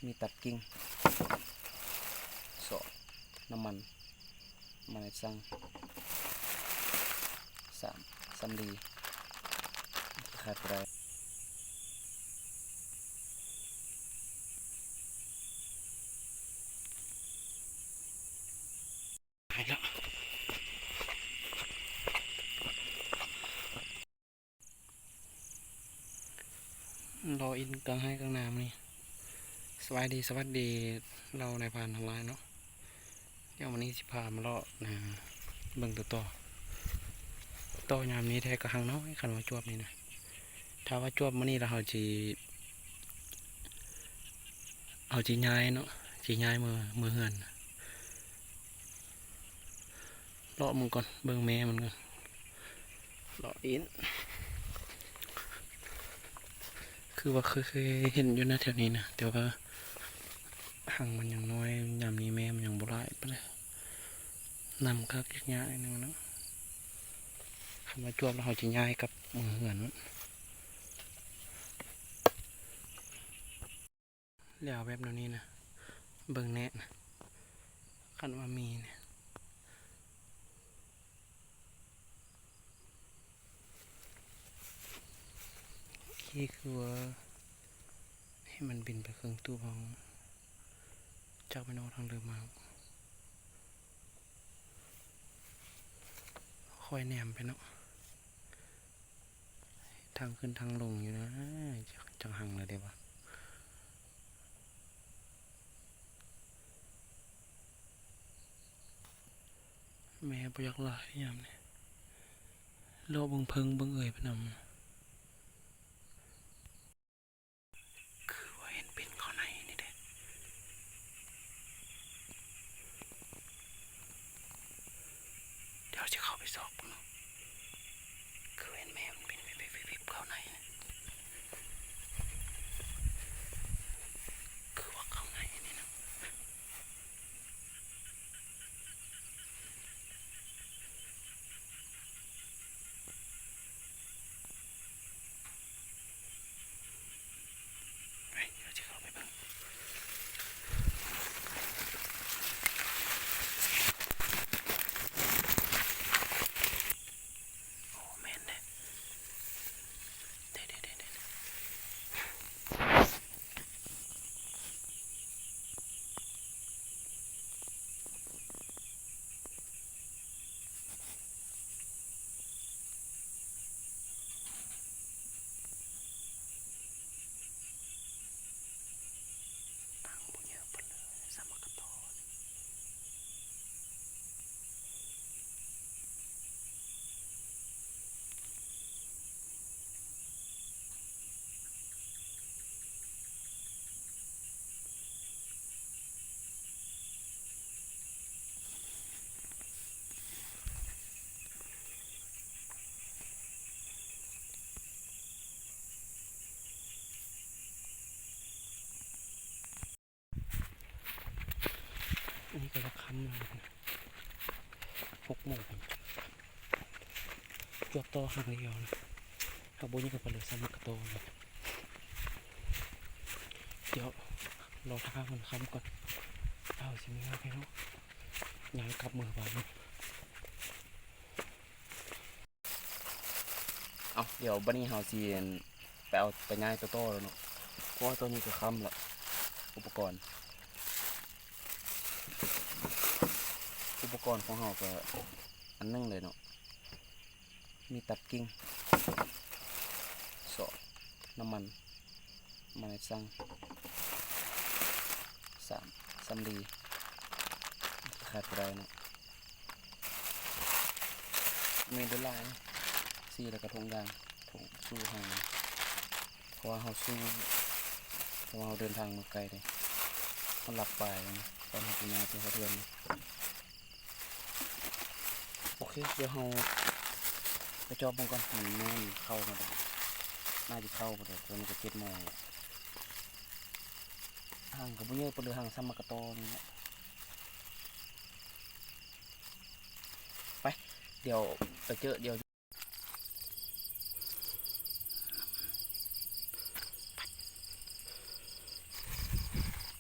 ມີຕັດກິ່ງ ຊອກນ້ຳມັນ ມາໃນສັງ ສາມ ສຳລີ ຂາດບໍ່ໄດ້. ໄປລະ ລໍອິນກາງໄຮ່ກາງນາມື້ນີ້. ສະບາຍດີ ສະຫວັດດີ ເຫຼົ່ານາຍພານທັງຫຼາຍເນາະ. ດຽວມື້ນີ້ຊິພາມາເລາະນາເບິ່ງຕໍ່ ຕໍ່ຍາມນີ້ແທ້ກໍຮັ່ງນ້ອຍ ຄັນວ່າຈວບນີ້ນະ. ຖ້າວ່າຈວບມື້ນີ້ແລ້ວ ເຮົາຊິ ເຮົາຊິຍ້າຍເນາະ ຊິຍ້າຍເມືອ ເມືອເຮືອນ. ເລາະເບິ່ງກ່ອນ ເບິ່ງແມ່ມັນກ່ອນ ເລາະອິນ. ຄືວ່າເຄີຍ ເຄີຍເຫັນຢູ່ນະແຖວນີ້ນະ ແຕ່ວ່າຮັ່ງມັນຍັງນ້ອຍ ຍາມນີ້ແມ່ມັນຍັງບໍ່ຫຼາຍປານໃດ. ນຳຄັກຍາກໜ້ອຍໜຶ່ງເນາະ. ຄັນວ່າຈວບແລ້ວ ເຮົາຈະຍ້າຍກັບເມືອເຮືອນ. ແລ້ວແບບແນວນີ້ນະ ເບິ່ງແນະນະ ຄັນວ່າມີນະ. ໂອເຄ ຄືວ່າໃຫ້ມັນບິນໄປເຄິ່ງຕູບເຮົາ ຈັກແມ່ນອອກທາງເດີມມາ. ຄ່ອຍແນມໄປເນາະ. ທາງຂຶ້ນທາງລົງຢູ່ນະ ຈັກ ຈັກຮັ່ງແລ້ວເດ້ວະ. ແມ່ບໍ່ຢາກຫຼາຍຍາມນີ້ ເລາະເບິ່ງເພິ່ງເບິ່ງເອີຍໄປນຳ. ຄືວ່າເຫັນປິ່ນເຂົ້າໃນນີ້ເດ້. ດຽວຊິເຂົ້າໄປຊອກເບິ່ງເນາະ. ຄືເຫັນແມ່ມັນບິນວິບໆໆໆເຂົ້າໃນ. ຄືວ່າເຂົ້າໃນນີ້ນະ. ເຮີ້ຍ ດຽວຊິເຂົ້າໄປເບິ່ງ. ໂອ້ ແມ່ນເດ້ ເດ້ໆໆໆ. ຕັ້ງບໍ່ເຍອະປານໃດ ສາມາດກະຕໍ່. ອັນນີ້ກໍຈະຄ່ຳແລ້ວ ຫົກໂມງ ຈວບຕໍ່ຫາງດຽວນະ. ເຮົາບໍ່ຍອມໄປເລີຍ ສາມາດກະຕໍ່ເລີຍ. ດຽວລໍຖ້າມັນຄ່ຳກ່ອນ ເຮົາຊິເມືອໄປເນາະ ຍ້າຍກັບເມືອບ້ານ. ເອົາ ດຽວບັດນີ້ເຮົາຊິ ອັນ ໄປເອົາ ໄປຍ້າຍໂຕໂຕ້ແລ້ວເນາະ ເພາະວ່າຕອນນີ້ກໍຄ່ຳລະ. ອຸປະກອນ ອຸປະກອນຂອງເຮົາກໍອັນໜຶ່ງເລີຍເນາະ ມີຕັດກິ່ງ ຊອກ ນ້ຳມັນ ມາໃນສັງ ສາມ ສຳລີ ຂາດບໍ່ໄດ້ເນາະ. ແມ່ນໂດນຫຼາຍ ສີ່ ແລ້ວກະຖົງຢາງ ຖົງສູ້ຫາ ເພາະວ່າເຮົາສູ້ ເພາະວ່າເຮົາເດີນທາງມາໄກເດ້ ເຮົາລັກປາຍນະ ຕອນເຮົາໄປຍ່າງທີ່ເຮົາເດີນ. ໂອເຄ ດຽວເຮົາໄປຈອບເບິ່ງກ່ອນ ມັນແມ່ນເຂົ້າມາແລ້ວ ໜ້າຈະເຂົ້າມາແລ້ວ ຕອນນີ້ກໍເຈັດໂມງແລ້ວ. ຮັ່ງກໍບໍ່ເຍອະປານໃດ ຮັ່ງສ່ຳໝາກກະຕໍນີ້ແຫຼະ. ໄປ ດຽວໄປເຈີ ດຽວ ໄປ ໄປ ໄປ ໄປ.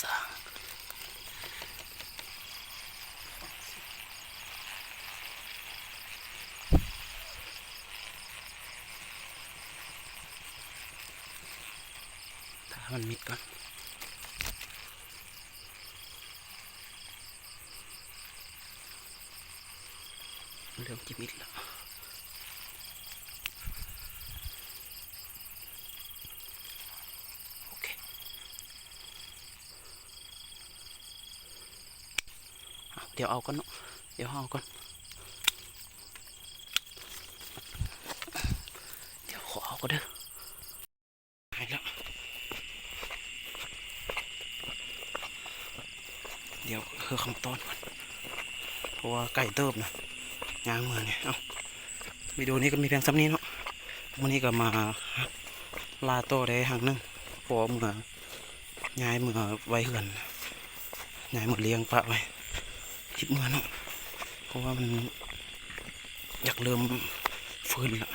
ສ້າງ ຖ້າໃຫ້ມັນມິດກ່ອນ. ເລີ່ມຊິມິດແລ້ວ. ໂອເຄ ເອົາ ດຽວເອົາກ່ອນເນາະ ດຽວເຮົາເອົາກ່ອນ ດຽວຂໍເອົາກ່ອນເດີ. ໄປແລ້ວ ດຽວເຮີຄຳຕ້ອນກ່ອນ ເພາະວ່າໄກເຕີບນະ ຍ່າງເມືອນີ້. ເອົ້າ ວິດີໂອນີ້ກໍມີພຽງສ່ຳນີ້ເນາະ ມື້ນີ້ກໍມາລ່າຕໍ່ໄດ້ຮັງໜຶ່ງ ເພາະວ່າເມືອ ຍ້າຍເມືອໄວ້ເຮືອນ ຍ້າຍເມືອລ້ຽງປະໄວ້ ຮີບເມືອເນາະ ເພາະວ່າມັນຢາກເລີ່ມຟື້ນລະ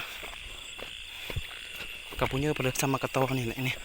ກໍບໍ່ເຍີະປານໃດ ສ່ຳມາກະຕໍ່ນີ້ແຫຼະນີ້.